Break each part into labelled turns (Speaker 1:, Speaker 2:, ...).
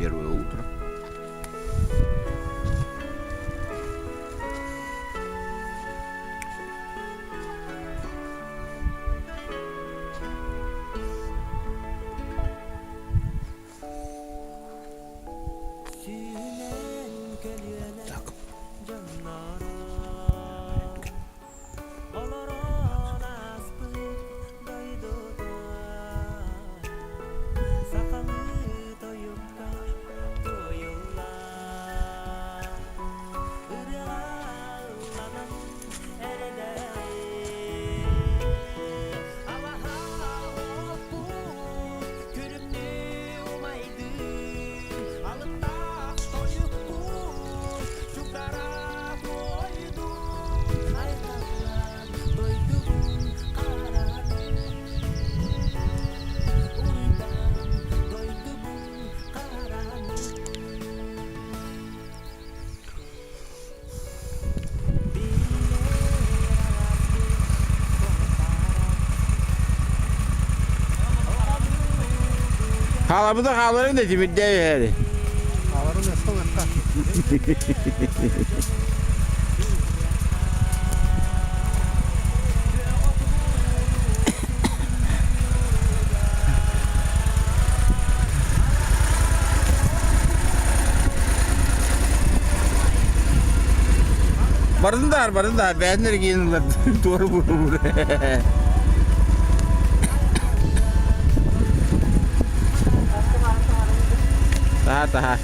Speaker 1: Первое утро. Так. Хаалабыта хааларын да тимирдээ иһээри.
Speaker 2: Хааларын өссө ылыахха.
Speaker 1: Бардын да бардын да бэйэтин эргийэн ылар туора бурур. Таha таha.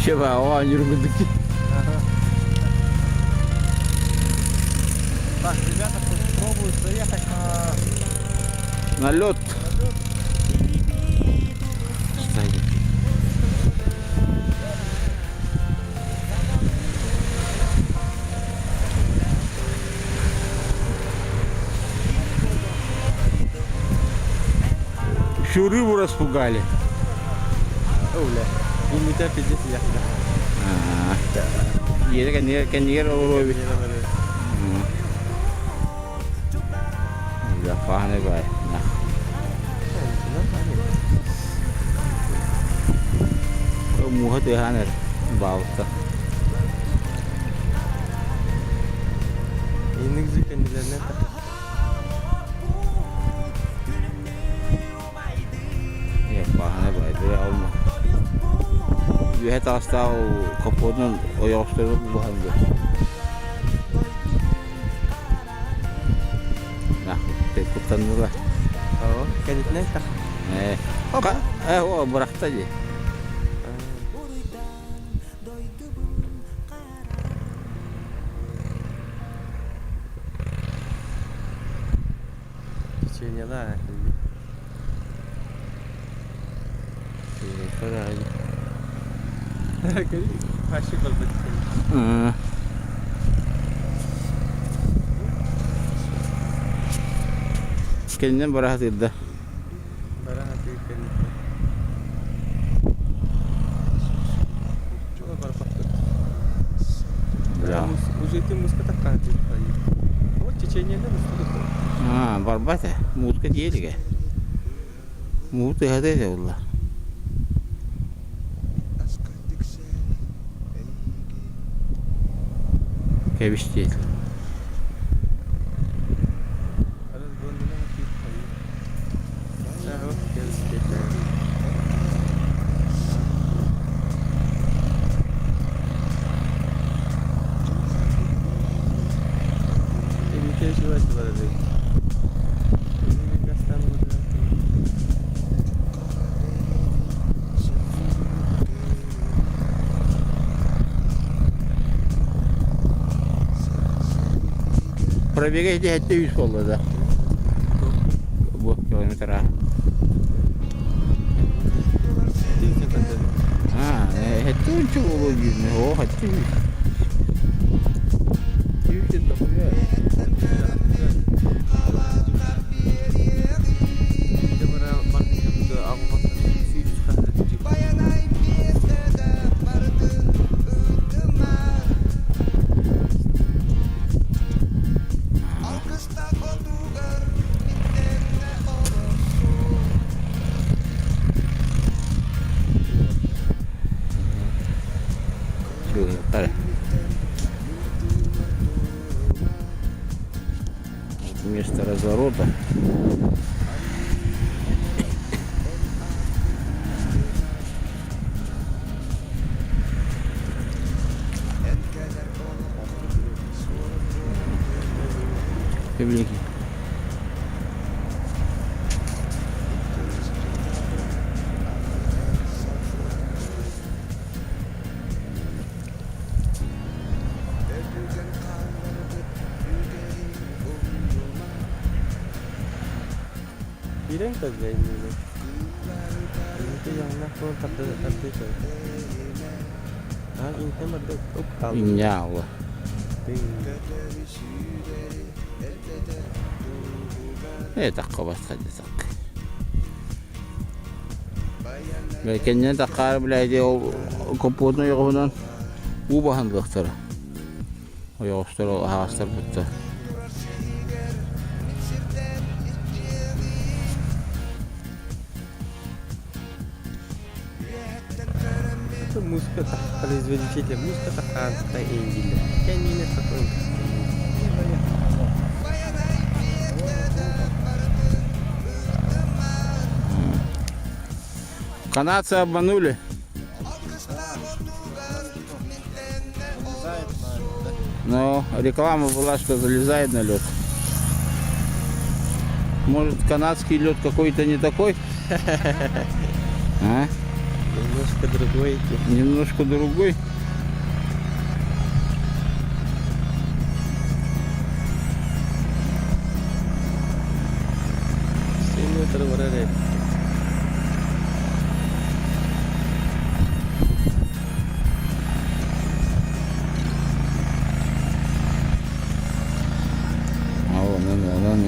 Speaker 1: Шеба, оонньуур курдук.
Speaker 2: Так, ребята пробуют заехать на...
Speaker 1: На лед. Всю рыбу распугали.
Speaker 2: О, бля. Умытя пиздец я.
Speaker 1: Иэрэ кэннигэр кэннигэр олоруо эбит. Бля, пахнет бай. Муха тыаһаан эрэ баалта.
Speaker 2: Инник кэннилэринэн
Speaker 1: Пахнет бай. Бля, алма. Үөһэ таастаах капотунан ойоҕостору буһан Куттанныла.
Speaker 2: Оо, кэннитинэн тах.
Speaker 1: Ээ.
Speaker 2: Опа.
Speaker 1: Э, о, бырахта дии.
Speaker 2: Течениелаа. Вообще колбасит.
Speaker 1: Кэннинэн бара сатыырда.
Speaker 2: Бара сатыыр кэнниттэн. Чуга барбаппыт.
Speaker 1: Да.
Speaker 2: Уже ити муска таккаан Вот течениелер устудук.
Speaker 1: А, барбат э. Муутка тиэлигэ. Муут ыһата этэ буолла. Кэбис диэтэ. Пробега ити сэттэ үс буолла да. Бу километр А, сэттэ үс буолуо диэн. Оо, сэттэ үс. Үс. Висит дохуя. Чугуйуктар. Вместо разворота. Публики.
Speaker 2: Киирэн кэллэ иннинэ. Инники яҥнах буолан тарда тардыы Аа интэн барда ук
Speaker 1: Инньэ Таххабат хайдатак. Кэннинэн таххаары билээди ол компотун ойоҕоһунан уу баһан ылыахтара. Ойоҕостор ол аһаҕастар бутта.
Speaker 2: Музыка производителя музыка тахаанта индилер. Кэннинэ такой.
Speaker 1: Канадцы обманули. Но реклама была, что залезает на лед. Может, канадский лед какой-то не такой? А?
Speaker 2: Немножко другой.
Speaker 1: Немножко другой.
Speaker 2: Семь барар
Speaker 1: А вон, он, он, он,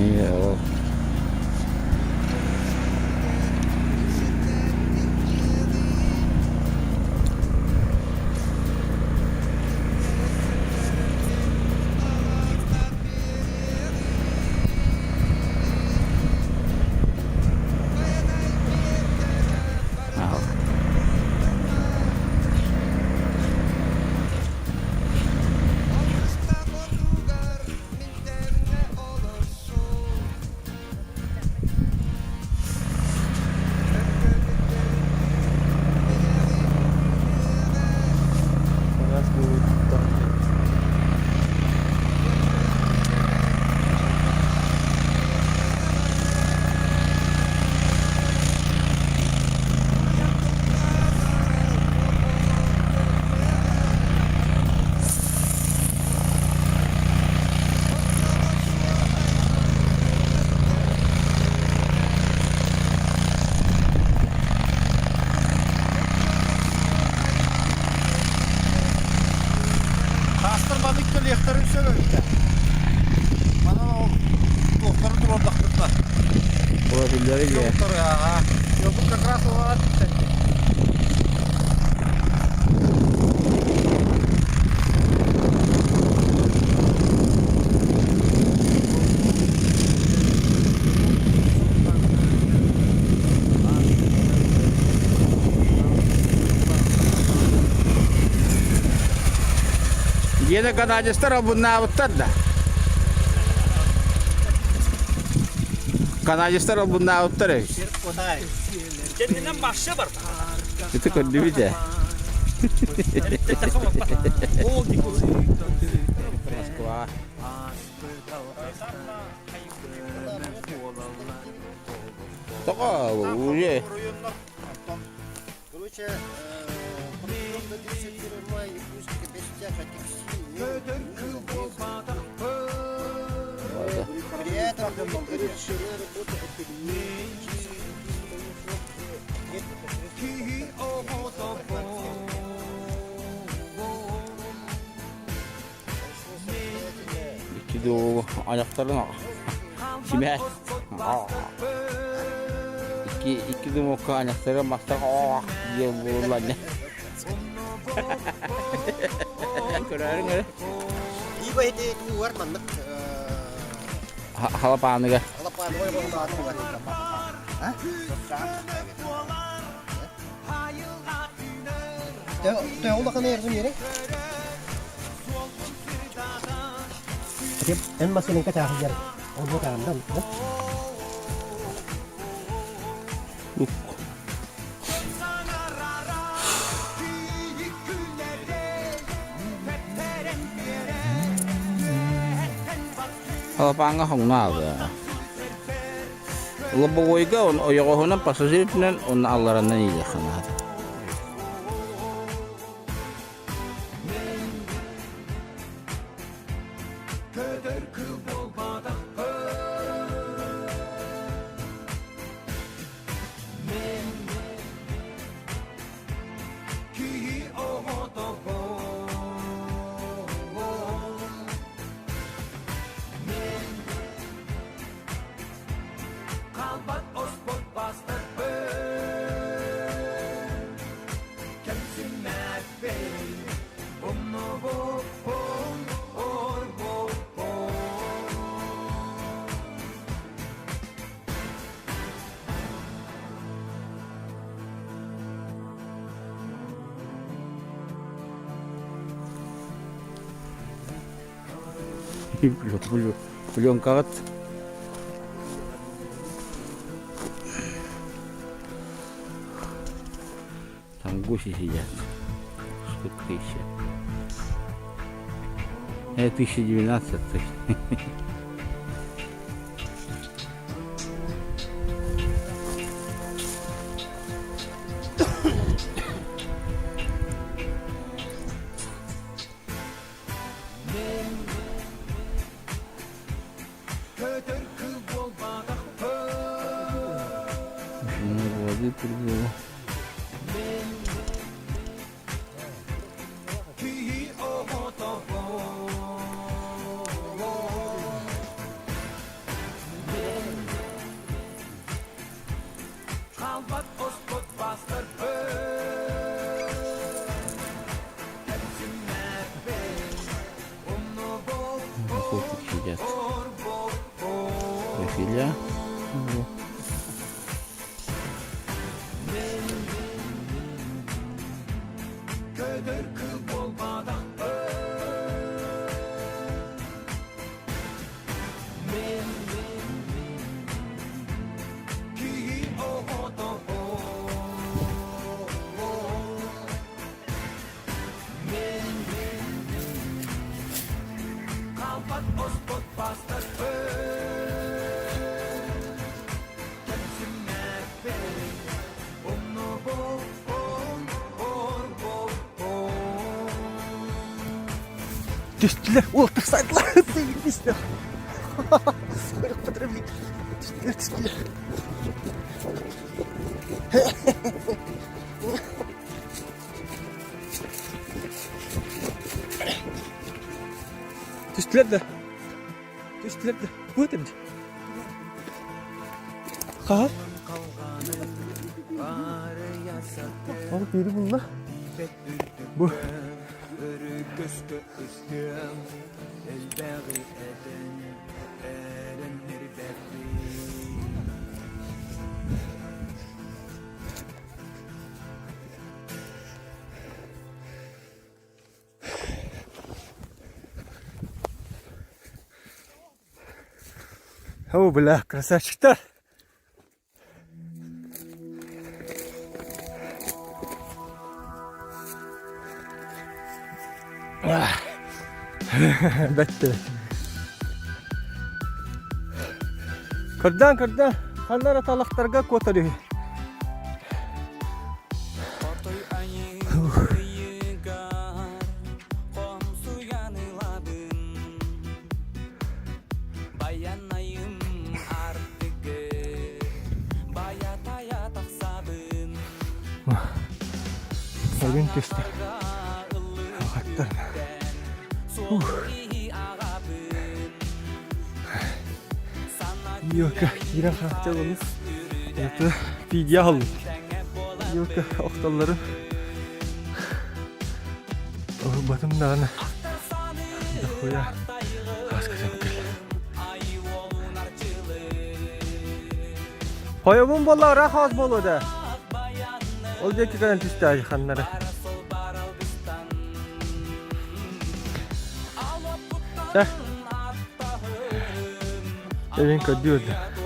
Speaker 2: У нас будет
Speaker 3: Хастырманык кэлиэхтэрин сөп эбитэ. Манан ол туохтары туруордахпытта.
Speaker 1: Профильдері де.
Speaker 3: Туохтары аха. Бу как раз олар битти.
Speaker 1: Дьиэни канадецтар албыннаабыттар да. Канадецтар албыннаабыттар эбит.
Speaker 4: Кэннинэн бахша бар.
Speaker 1: Ити көрдүбүт ээ. Москва. Тоҕо уже
Speaker 5: Короче, при этом
Speaker 1: Икки дуу айахтарын симэ икки икки дымокка айахтары мастар диэн буолуллар Көрөөрүҥ эрэ.
Speaker 3: Либо ити туугар маннык
Speaker 1: Халапааныга.
Speaker 3: Төһө улахан эргин иэрэ? Эн массыынка чааһыгар онно таандан.
Speaker 1: Халапааҥҥа хоҥно Лобовойга ойоҕоһунан пассажир үрдүнэн уонна алларанан иилиэххэ наада. Пленкаҕыт Там гуси сидят. Штук тысяча. Это 1012 точно. Воды прибыло. Охотник сидят. Профиля.
Speaker 2: Түстүлэр, уолтар сайдылар, заебись. Түстүлэр, түстүлэр. Түстүлэр да. Түстүлэр да. Бу этим. Хаһан? Ол бири булла. Бу. О, бля, красавчиктар! Бэтти. Кырдан кырдан ханна эрэ талахтарга куотар үһү. Бүгүн түстэ. Хаттар. Ух. Елка киирэн хаачча болу. Это видео алын. Елка охтоллору. Батым даҕаны. Дохуя. Хаска Хойобун буолла ыраах хаас буолуо да. Ол диэки кэлэн түстэ ханнары. Чэ. Эбин көрдүү өлдө.